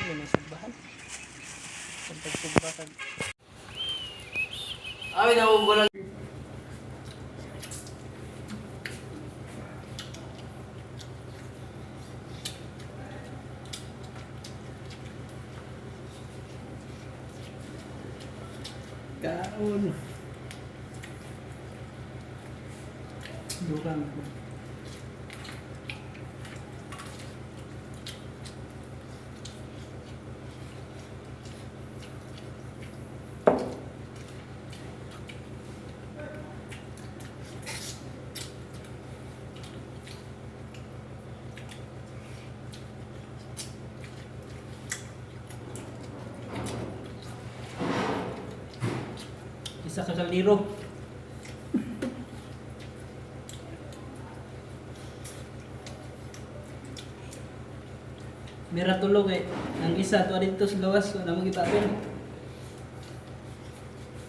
Hindi may sugbahan. Kung pagsugba ka. Ay, nakukulan. Kaon. Dukan ako. Isa ka kaldero. Mira tulog eh. Ang isa to dito sa gawas, wala mo gipapil.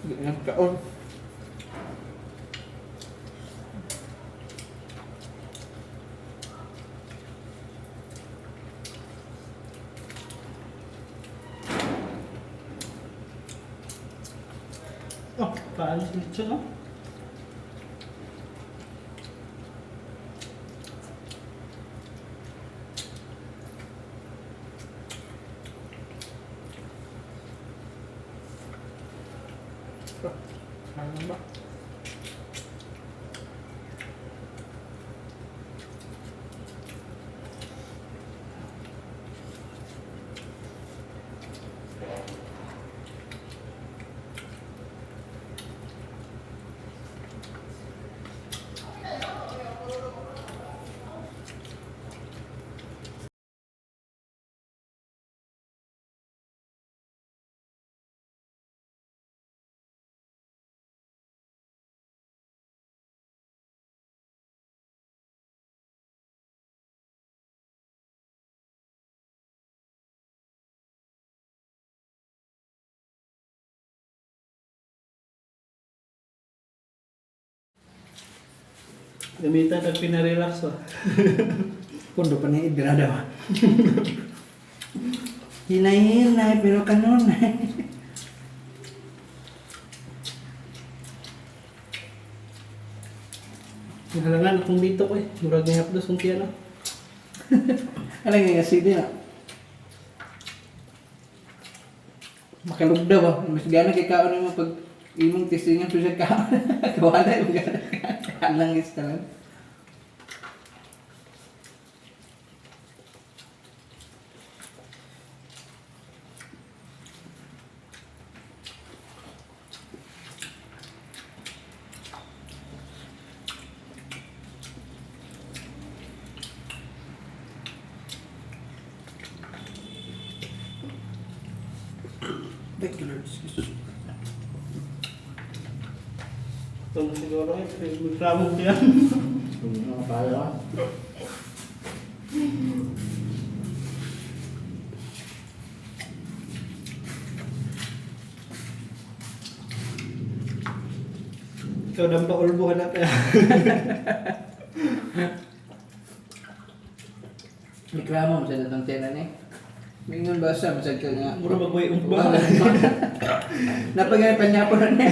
Hindi na kaon. Oh, paalis lechon, no? Ano ba? Gamitan ang pinarelax, oh. Pundo pa ni Idra daw. Hinay-hinay, pero kanunay. Nahalangan akong dito ko eh. Murag ni hapdos kung tiyan, oh. Alam nga kasi di na. Makalugda ba? Mas gana kay kaon mo pag imong tistingan sa kaon. Kawala yung gana. Langis talaga. Thank you, Lord Jesus. Ito na siguro eh. Magramog yan. Ano kaya? Ikaw nang paulbo ka na kaya. Reklamo mo sa datong tiyan ni. Mingon ba sa masag ka nga? Mura magway ugba. Napagay pa niya po na niya.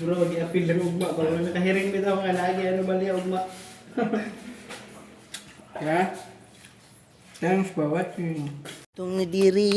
Mura mag-i-appeal ng ugma. Kung nakahiring bitaw nga lagi, ano ba niya ugma? Yeah. Thanks for watching. Tung diri.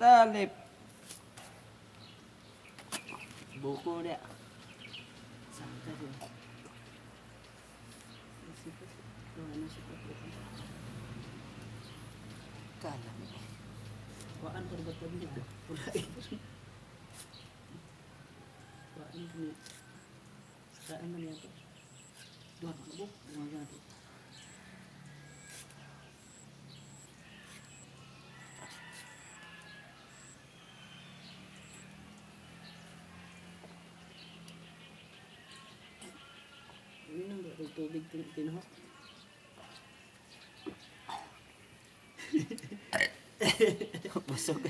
Talip. Buko dia. Sangka dia. Kalami. Waan pa ba tabi niya? Wala eh. Waan pa niya. Saan man niya to? Duha pa ka buok. Duha ka to. Uminom ba kag tubig tinuhok? Busog.